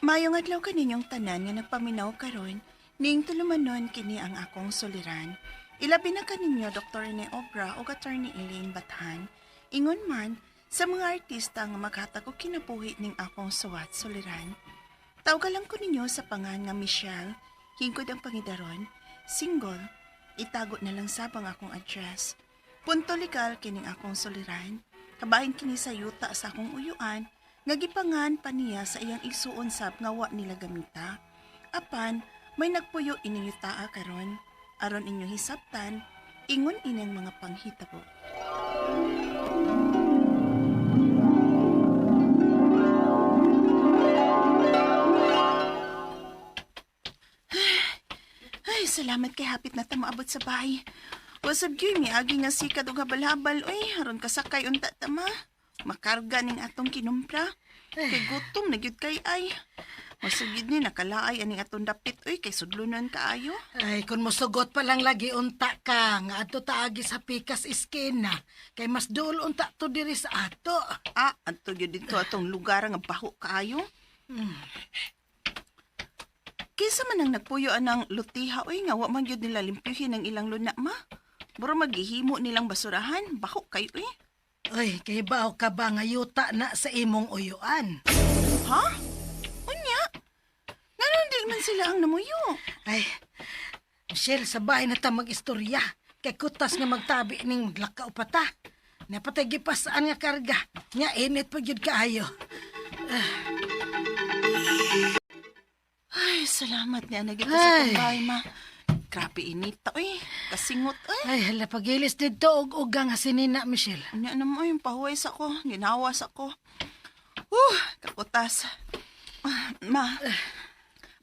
Maayong adlaw kaninyong tanan nga nagpaminaw karon, ning tulumanon kini ang akong suliran. Ilabi na kaninyo Dr. Rene Obra ug Attorney Elaine Bathan. Ingon man sa mga artista nga maghatag og kinabuhi ning akong suwat suliran. Tawga lang ko ninyo sa pangan nga Michelle, hingkod ang pangidaron, single, itago na lang sabang akong address. Punto legal kining akong suliran. Kabahin kini sa yuta sa akong uyuan, nga gipangan pa niya sa iyang igsuon sab nga wa nila gamita. Apan, may nagpuyo ining yutaa karon. Aron inyo hisabtan, ingon ining mga panghitabo. Ay, salamat kay hapit na ta maabot sa bahay. Wasab gyud miagi nga sikad og habal-habal oy, aron kasakay unta ta ma. Makarga ning atong kinumpra. Kay gutom na gyud kay ay. Wasab gyud ni nakalaay aning atong dapit oy kay sudlonon kaayo. Ay, kung mosugot pa lang lagi unta ka, nga adto taagi sa pikas iskena, kay mas duol unta to diri sa ato. Ah, adto gyud dito atong lugar nga baho kaayo. Kinsa man ang nagpuyo anang lutiha oy nga wa man gyud nila limpyuhin ang ilang luna ma. Mura maghihimo nilang basurahan, baho kayo oy. Ay, kay bao ka ba nga yuta na sa imong uyuan? Ha? Unya? Nganon di man sila ang namuyo? Ay, Michelle, sa bahay na ta mag-istorya. Kay kutas nga magtabi ning lakaw pa ta. Napatay gipasaan nga karga. Nga init pa gyud kaayo. Ay, salamat niya nagyud sa Ay. bahay, ma. Grabe inita, oy. Kasingot, oy. Ay, hala pagilis didto og uga nga sinina, Michelle. Unya na mo, yung pahuways ako. Ginawas ako. Kakutas. Ah, ma,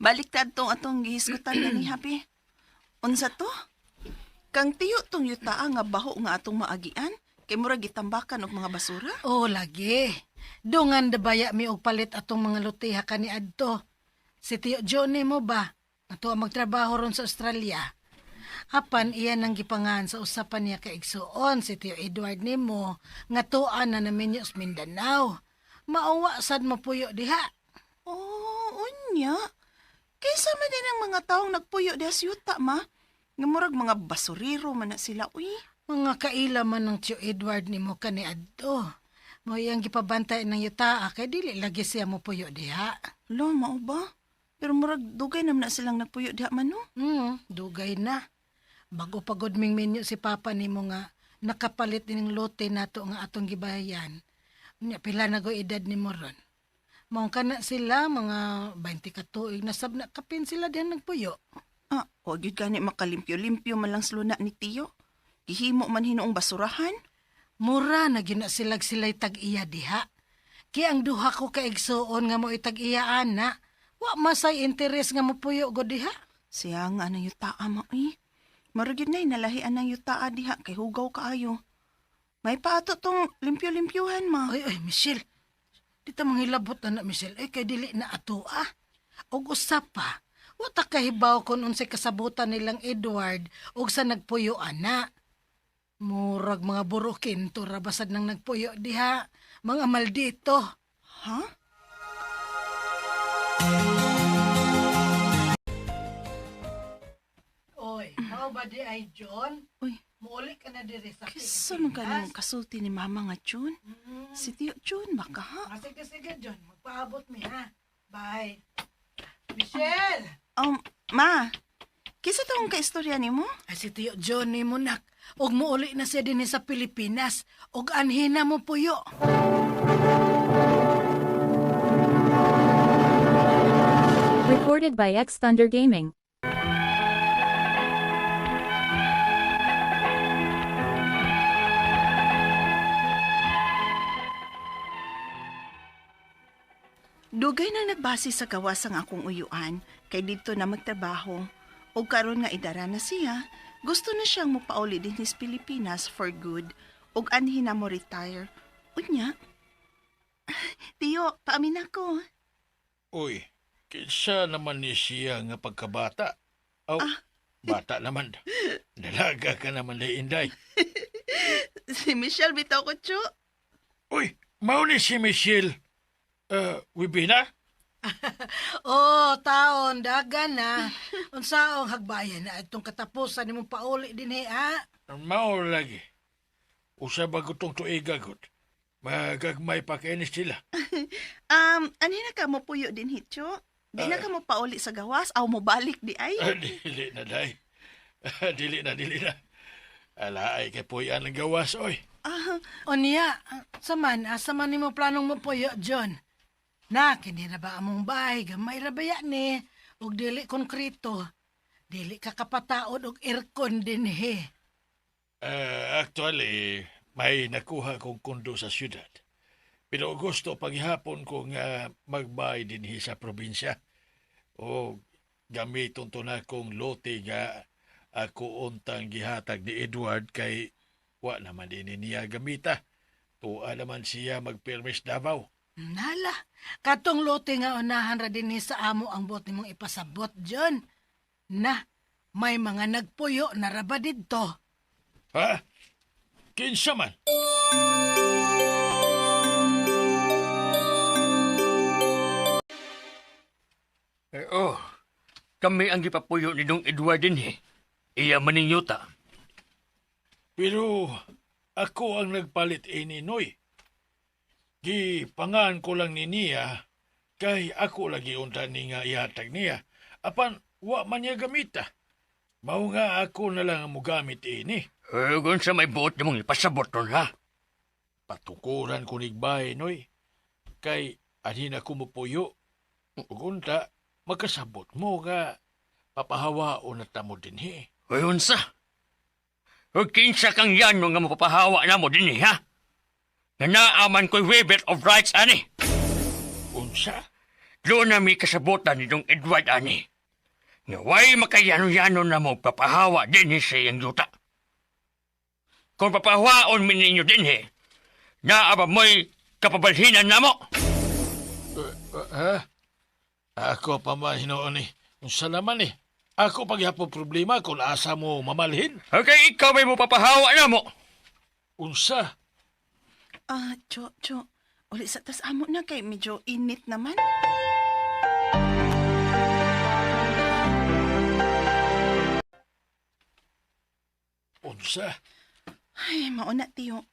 baliktad tong atong gihisgutan gani, happy. Unsa to? Kang tiyo tong yutaa nga baho nga atong maagian, kay mura gitambakan og mga basura. Oo, lagi. Dungan dabaya mi og palit atong mga lutiha kani adto. Si Tio Johnny mo ba? Ato ang magtrabaho ron sa Australia. Apan iyan ang gipangan sa usapan niya kaigsuon si Tio Edward nimo nga tuan na naminyo sa Mindanao. Mauwa sad mapuyo diha. Oh, unya. Kaysa man din ang mga taong nagpuyo diha sa yuta, ma. Nga murag mga basurero man na sila, uy. Mga kaila man ng Tio Edward nimo kani adto. Mo iyang gipabantay ng yuta kay dili lagi siya mopuyo diha. Lo, mao ba? Pero murag dugay naman na silang nagpuyo diha man, no? Dugay na. Bago pagod ming minyo si Papa nimo nga nakapalit din ng lote nato nga atong gibayan. Unya pila na go edad nimo ron. Mao kana sila mga 20 ka tuig na sab na kapin sila diyan nagpuyo. Ah, wag yun gani makalimpyo-limpyo man lang sa luna ni Tiyo. Gihimo man hinuong basurahan. Mura na gyud na silag sila'y tag-iya diha. Kay ang duha ko ka igsuon nga mo itag-iya ana, wa masay interes nga mopuyo go diha. Siya nga ang yutaa mo, eh. Murag yun na, nalahian ang yutaa diha kay hugaw kaayo. May paato tong limpyo-limpyuhan, ma. Oy, oy, Michelle. Di ta manghilabot na na, Michelle. Eh, kay dili na ato, ah. Og usap pa. Wa ta kahibaw kung unsay kasabutan nilang Edward og sa nagpuyo ana. Murag mga burukin to ra basad nang nagpuyo diha. Mga maldito. Ha? Oy, how ba di ay John? Uy. Muuli ka na diri sa Kisa man ka nang kasulti ni Mama nga, June. Si Tiyo June, baka ha? Ah, sige, sige, John. Magpaabot mi, ha? Bye. Michelle! Ma, kisa tong kaistorya ni mo? Ay, si Tiyo Johnny mo, nak. Og muuli na siya din sa Pilipinas. Og anhina mo puyo. Recorded by X Thunder Gaming. Dugay nang nagbase sa gawas ang akong uyuan, kay dito na magtrabaho. O karon nga idara na siya, gusto na siyang mopauli din his Pilipinas for good, ug anhi na mo retire. Unya. Tiyo, paamin ako. Uy, kinsa naman ni siya nga pagkabata? Aw, bata naman. Dalaga ka naman ni Inday. Si Michelle bitaw ko, Chu. Uy, mao ni si Michelle. Wibina? Oh, taon, dagan na. Unsaong hagbayan na itong katapusan nimong pauli dinhi, ha? Mao lagi. Usa ba gutong tuiga gud. Magagmay pa kainis sila. Ani na ka mo puyo din hityo? Di na ka mo pauli sa gawas aw mo balik di ay. Ah, dili na day. Dili na, dili na. Ala ay kay puyan ang gawas oy. Ah, Unya, saman, asa man nimo planong mo puyo, John? Na, kini na ba among bahay, gamay ra ba yan ni? Ug dili konkreto. Dili ka kapataod og aircon dinhi. Actually, may nakuha kong kondo sa syudad. Pero gusto paghihapon ko nga magbay dinhi sa probinsya. O gamiton to na kong lote nga ako untang gihatag ni Edward kay wa naman din niya gamita. Tuwa naman siya magpermis Davao. Nala, katong lote nga unahan ra dinhi sa amo ang buot nimong ipasabot, John. Na, may mga nagpuyo na ra ba didto? Ha? Kinsa man? Eh, oh, kami ang gipapuyo ni Dong Edward din eh. Iya maning yuta. Pero ako ang nagpalit ini Noy. Gipangaan ko lang ni niya kay ako lagi unta ni nga ihatag niya. Apan wa man niya gamita. Mao nga ako na lang ang mugamit ini. Eh, kung sa may buot namang ipasabot ron, ha? Patukuran ko nigbay Noy. Kay anin ako mupuyo. Ug unta makasabot mo nga papahawaon na tamo dinhi. Eh, unsa? Eh, kinsa kang yano nga mapapahawa na mo din eh, ha? Nga naaman ko'y waiver of rights, ani. Unsa? Doon na may kasabotan ni Dong Edward, ani. Nga way makayano-yano na mo papahawa din eh sa iyang yuta. Kung papahawaon mi ninyo din eh, naaba mo'y kapabalhinan na mo. Ha? Ako pa man hinuon ni. Unsa naman eh. Ako paghapon problema kung asa mo mamalhin. Okay, ikaw may mo papahawa na mo. Unsa? Ah, Cho, Cho. Uli sa tas amo na kay medyo init naman. Unsa? Ay, mauna tiyo.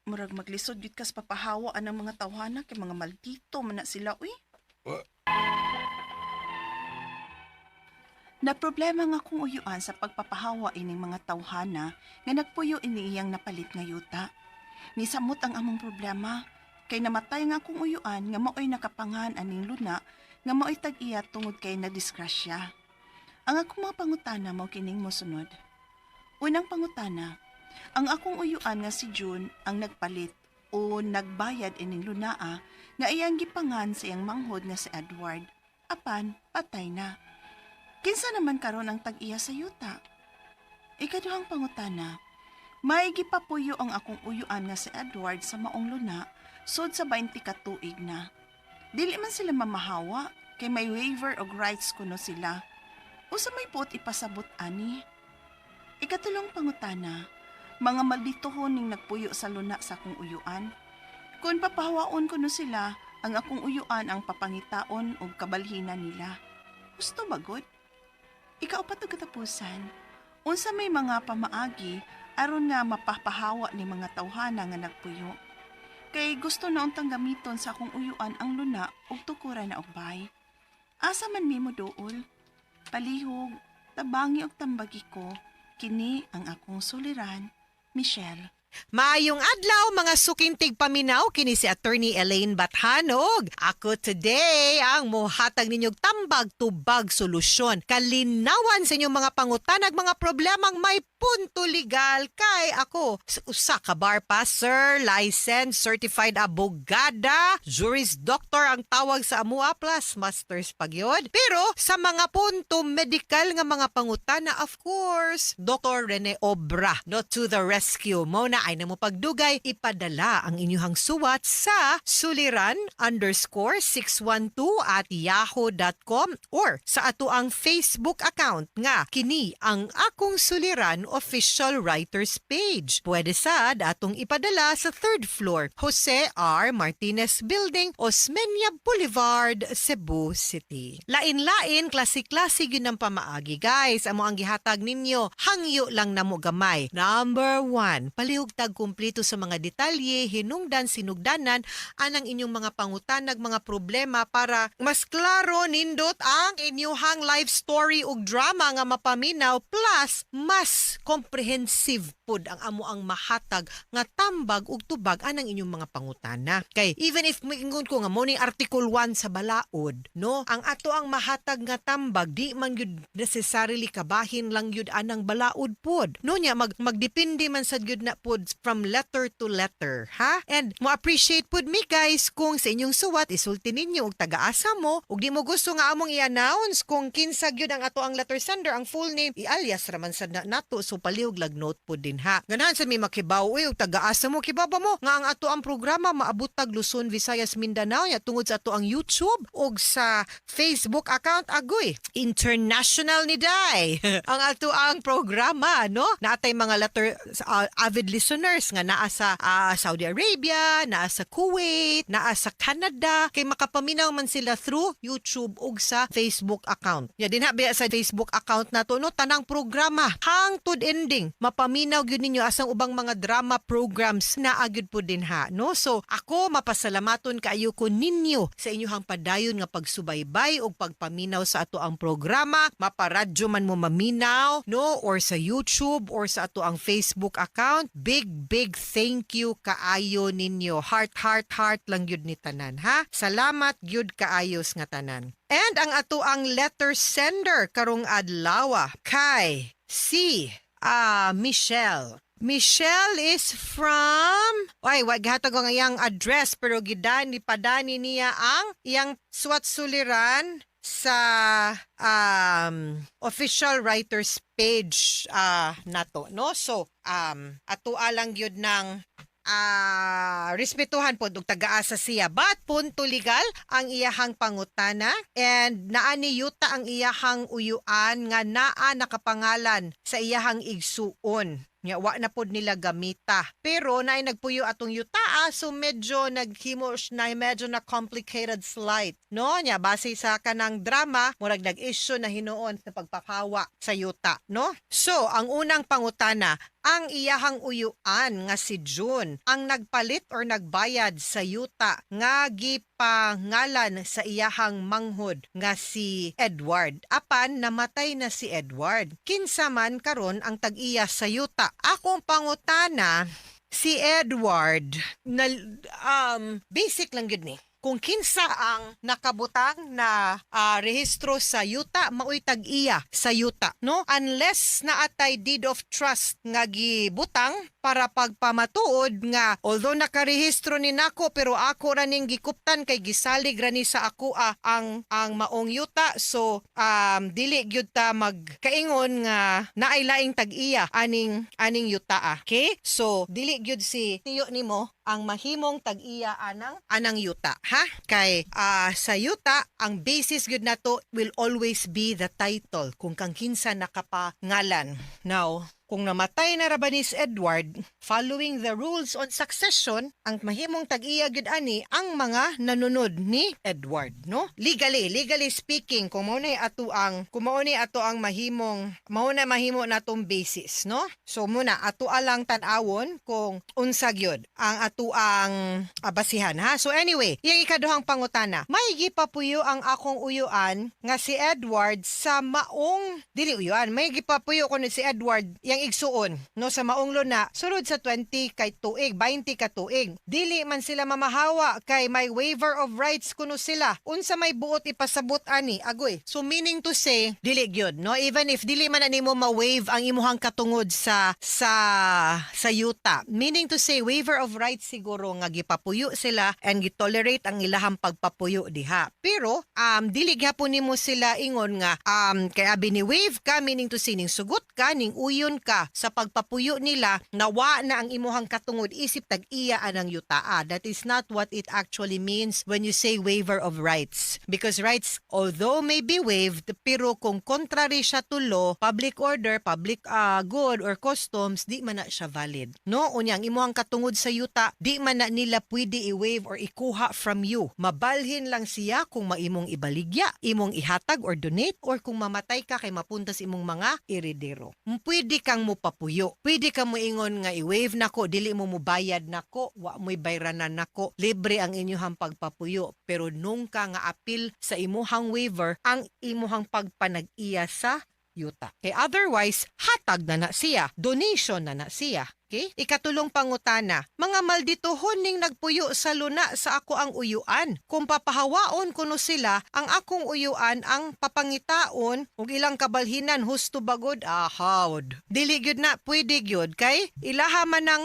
Murag maglisod gyud kas papahawa anang mga tawhana kay mga maldito man na sila uy. Wa- Na problema nga kung uyuan sa pagpapahawa ining mga tawhana nga nagpuyo ini iyang napalit nga yuta. Nisamot ang among problema kay namatay nga akong uyuan nga maoy nakapangan aning luna nga maoy tag-iya tungod kay nadisgrasya. Ang akong mga pangutana mao kining mosunod. Unang pangutana, ang akong uyuan nga si June ang nagpalit o nagbayad ining lunaa nga iyang gipangan sa iyang manghod nga si Edward. Apan, patay na. Kinsa naman karon ang tag-iya sa yuta? Ikaduhang pangutana, may gipapuyo ang akong uyuan nga si Edward sa maong luna sud sa 20 ka tuig na. Dili man sila mamahawa kay may waiver og rights kuno sila. Usa may puot ipasabot ani. Ikatulong pangutana, mga malditohon ning nagpuyo sa luna sa akong uyuan. Kung papahawaon kuno sila, ang akong uyuan ang papangitaon og kabalhinan nila. Gusto bagod? Ikaw pa katapusan. Unsa may mga pamaagi aron nga mapapahawa ni mga tawhana nga nagpuyo. Kay gusto na untang gamiton sa akong uyuan ang luna ug tukuran na og bay. Asa man nimo duol? Palihog, tabangi og tambagi ko, kini ang akong suliran, Michelle. Maayong adlaw mga suking tigpaminaw, kini si Attorney Elaine Bathanog. Ako today ang mohatag ninyog tambag tubag solusyon. Kalinawan sa inyong mga pangutanag mga problemang may punto legal kay ako usa ka bar passer, licensed certified abogada, juris doctor ang tawag sa amua plus masters pagyod. Pero sa mga punto medical nga mga pangutana, of course, Dr. Rene Obra, not to the rescue. Mo na ay namo pagdugay, ipadala ang inyuhang suwat sa suliran_612@yahoo.com or sa ato ang Facebook account nga kini ang akong suliran. Official Writers page. Pwede sad atong ipadala sa third floor, Jose R. Martinez Building, Osmeña Boulevard, Cebu City. Lain-lain, klase-klase gyud ang pamaagi, guys. Amo ang gihatag ninyo, hangyo lang namo gamay. Number 1, palihog tag kumpleto sa mga detalye, hinungdan, sinugdanan anang inyong mga pangutanag, mga problema para mas klaro nindot ang inyuhang life story ug drama nga mapaminaw, plus mas comprehensive pud ang amo ang mahatag nga tambag ug tubag anang inyong mga pangutana. Kay even if moingon ko nga mo ning Article 1 sa balaod, no, ang ato ang mahatag nga tambag di man gyud necessarily kabahin lang gyud anang balaod pud. No nya magdepende man sad gyud na pud from letter to letter, ha? And mo appreciate pud mi, guys, kung sa inyong suwat isulti ninyo og taga-asa mo, ug di mo gusto nga among i-announce kung kinsa gyud ang ato ang letter sender, ang full name, i-alias raman sad na nato, so palihog lag note pud din ha. Ganahan sa mi makibaw uy og taga-asa mo, kibaw ba mo nga ang ato ang programa maabot tag Luzon, Visayas, Mindanao ya tungod sa ato ang YouTube ug sa Facebook account? Agoy, international ni day ang ato ang programa, no? Naatay mga letter avid listeners nga naa sa Saudi Arabia, naa sa Kuwait, naa sa Canada, kay makapaminaw man sila through YouTube ug sa Facebook account. Ya dinha biya sa Facebook account nato, no, tanang programa hangtod ending mapaminaw gyud ninyo, asang ubang mga drama programs naa gyud po dinha, no? So ako mapasalamaton kaayo ko ninyo sa inyong padayon nga pagsubaybay ug pagpaminaw sa ato ang programa, maparadyo man mo maminaw, no, or sa YouTube or sa ato ang Facebook account. Big big thank you kaayo ninyo. Heart, heart, heart lang gyud ni tanan, ha. Salamat gyud kaayos nga tanan. And ang ato ang letter sender karong adlaw kay si Michelle. Michelle is from, ay, wa gihatag ang iyang address, pero gidani padani niya ang iyang suwat suliran sa official writers page nato, no? So ato alang gyud ng respetuhan pod og taga-asa siya, but punto legal ang iyahang pangutana, and naa ni yuta ang iyahang uyuan nga naa nakapangalan sa iyahang igsuon. Nya wa na pod nila gamita. Pero naay nagpuyo atong yutaa, so medyo naghimo na medyo na complicated slight. No, nya base sa kanang drama, murag nag-issue na hinuon sa pagpapawa sa yuta, no? So, ang unang pangutana, ang iyahang uyuan nga si June ang nagpalit or nagbayad sa yuta nga gipangalan sa iyahang manghod nga si Edward. Apan namatay na si Edward. Kinsa man karon ang tag-iya sa yuta? Akong pangutana, si Edward na basic lang gyud ni, kung kinsa ang nakabutang na rehistro sa yuta, maoy tag-iya sa yuta, no, unless naatay deed of trust nga gibutang para pagpamatuod nga although nakarehistro ni nako, pero ako ra ning gikuptan kay gisalig ra ni sa ako ang maong yuta, so dili gyud ta magkaingon nga naay laing tag-iya aning aning yuta ah. Okay, so dili gyud si tiyo nimo ang mahimong tag-iya anang anang yuta, ha, kay sa yuta ang basis gyud nato will always be the title, kung kang kinsa nakapangalan. Now, kung namatay na ra ba ni si Edward, following the rules on succession, ang mahimong tag-iya gyud ani ang mga nanunod ni Edward, no? Legally, legally speaking, kung mao ni ato ang mahimong mao na mahimo natong basis, no? So muna ato alang tan-awon kung unsa gyud ang ato ang basihan, ha. So anyway, iyang ikaduhang pangutana, may gipapuyo ang akong uyuan nga si Edward sa maong, dili uyuan, may gipapuyo kuno si Edward iyang igsuon, no, sa maong luna sulod sa 20 kay tuig, 20 ka tuig. Dili man sila mamahawa kay may waiver of rights kuno sila. Unsa may buot ipasabot ani? Agoy. So meaning to say, dili gyud, no, even if dili man animo ma-waive ang imuhang katungod sa yuta. Meaning to say, waiver of rights siguro nga gipapuyo sila and gitolerate ang ilahang pagpapuyo diha. Pero dili gyapon nimo sila ingon nga kay abi ni waive ka, meaning to say ning sugot ka, ning uyon ka. ka sa pagpapuyo nila, nawa na ang imuhang katungod isip tag-iya anang yutaa. That is not what it actually means when you say waiver of rights. Because rights, although may be waived, pero kung contrary siya to law, public order, public good or customs, di man na siya valid. No? Unya, ang imuhang katungod sa yuta, di man na nila pwede i-waive or ikuha from you. Mabalhin lang siya kung maimong ibaligya, imong ihatag or donate, or kung mamatay ka kay mapunta sa imong mga eredero. Pwede kang mopapuyo. Pwede kang moingon nga i-waive nako, dili mo mubayad nako, wa mo'y bayranan nako, libre ang inyuhang pagpapuyo. Pero nung ka nga apil sa imuhang waiver, ang imuhang pagpanag-iya sa yuta. Kay otherwise, hatag na na siya, donation na na siya. Okay? Ikatulong pangutana, mga maldituhon ning nagpuyo sa luna sa ako ang uyuan. Kung papahawaon kuno sila, ang akong uyuan ang papangitaon ug ilang kabalhinan husto bagod ahawd. Dili gyud na pwede gyud kay ilaha man ang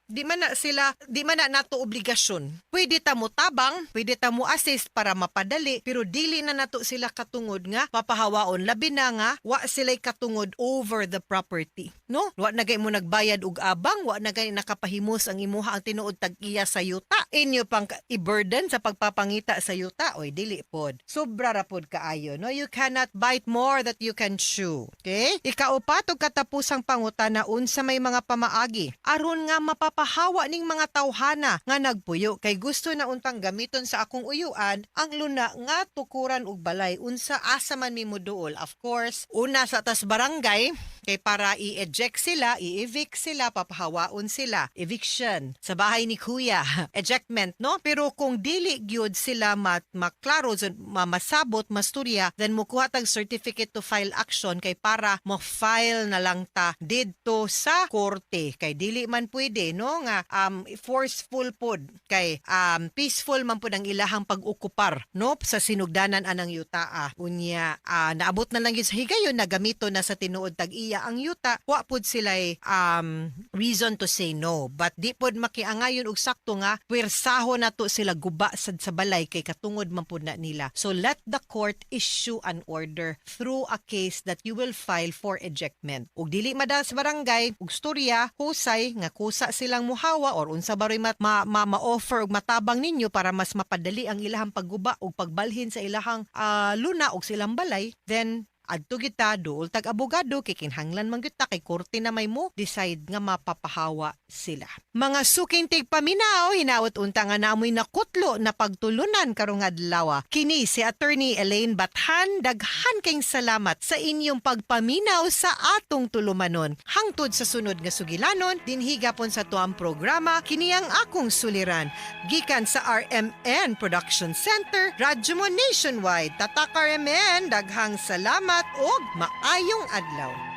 di man na sila, di man na nato obligasyon. Pwede ta mo tabang, pwede ta mo assist para mapadali, pero dili na nato sila katungod nga papahawaon, labi na nga wa sila'y katungod over the property. No? Wa na gay mo nagbayad og abang, wa na gay nakapahimos ang imuha ang tinuod tag-iya sa yuta. Inyo pang i-burden sa pagpapangita sa yuta, oy dili pod. Sobra ra pod kaayo, no? You cannot bite more that you can chew. Okay? Ikaupat ug katapusang pangutana, unsa may mga pamaagi aron nga mapapahawa ning mga tawhana nga nagpuyo kay gusto na untang gamiton sa akong uyuan ang luna nga tukuran og balay, unsa asa man mi moduol? Of course, una sa tas barangay kay para i-eject sila, i-evict sila, papahawaon sila, eviction sa bahay ni kuya, ejectment, no? Pero kung dili gyud sila mat maklaro, masabot, masturya, then mukuha tag certificate to file action kay para mo-file na lang ta didto sa korte kay dili man pwede, no, nga forceful pod kay peaceful man pod ang ilahang pag-okupar, no, sa sinugdanan anang yutaa. Unya naabot na lang yun sa higayon na gamito na sa tinuod tag-iya ang yuta, wa pod sila reason to say no, but di pod makiangayon og sakto nga pwersaho na to sila guba sad sa balay kay katungod man pod na nila. So let the court issue an order through a case that you will file for ejectment. Ug dili madal sa barangay ug storya husay nga kusa silang muhawa or unsa baroy ma-offer og matabang ninyo para mas mapadali ang ilahang pagguba ug pagbalhin sa ilahang luna ug silang balay, then adto kita duol tag abogado kay kinahanglan man gyud ta kay korte na may mo decide nga mapapahawa sila. Mga suking tigpaminaw, hinaot unta nga naamoy nakutlo na pagtulunan karong adlaw. Kini si Attorney Elaine Bathan, daghan kayong salamat sa inyong pagpaminaw sa atong tulumanon. Hangtod sa sunod nga sugilanon, dinhi gapon sa tuang programa, kini ang akong suliran. Gikan sa RMN Production Center, Radyo Mo Nationwide. Tatak RMN, daghang salamat og maayong adlaw.